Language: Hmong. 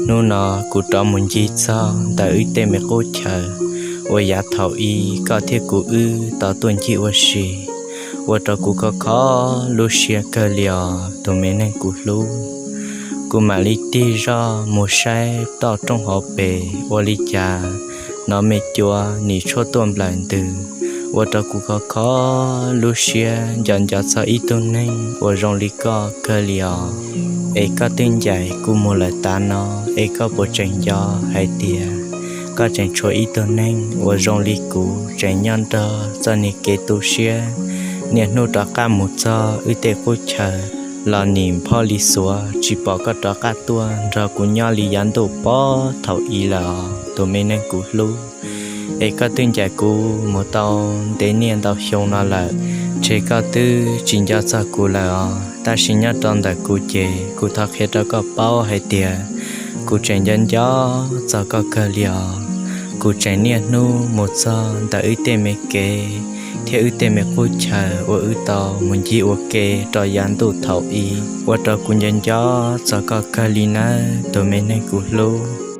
Hnub no kuv rov mus ncig txog ntawm wb tej me qub chaw uas yav thaum i koj thiab kuv wb tau tuaj ncig ua si, ua rau kuv khov kho lub siab kawg li os tus me neeg kuv hlub. Kuv mam li tig zoj mus saib toj roob hauv pes ua li cas hnov me cua nim tshuab tuaj nplawm ntws, ua rau kuv khov kho lub siab nco nco txog ib tug neeg uas zoo li koj kawg li os. Es koj twb ncaim kuv mus lawm tav no, es koj puas tseem nco hais tias koj tseem tshuav ib tug neeg uas zoo li kuv tseem nyob nrog txoj niag kev tu siab niaj hnub rov qab mus txog wb tej qub chaw los nim nphob li xuav tsis pom koj rov qab tuaj nrog kuv nyob li yav ntuj pob thaum i lawm os tus me neeg kuv hlub. Es koj twb ncaim kuv mus tau ntev niaj ntau xyoo no lawm, ntshe koj twb tsis nco txog kuv lawm os. Tab sis nyob rau ntawm kuv ces kuv thov qhia rau koj paub hais tias kuv tseem nco nco txog koj kawg li os. Kuv tseem niaj hnub mus txog ntawm wb tej me kev thiab wb tej me qub chaw uas wb tau mus ncig ua ke rau yav ntuj thaum i, ua rau kuv nco nco txog koj kawg li nawb tus me neeg kuv hlub.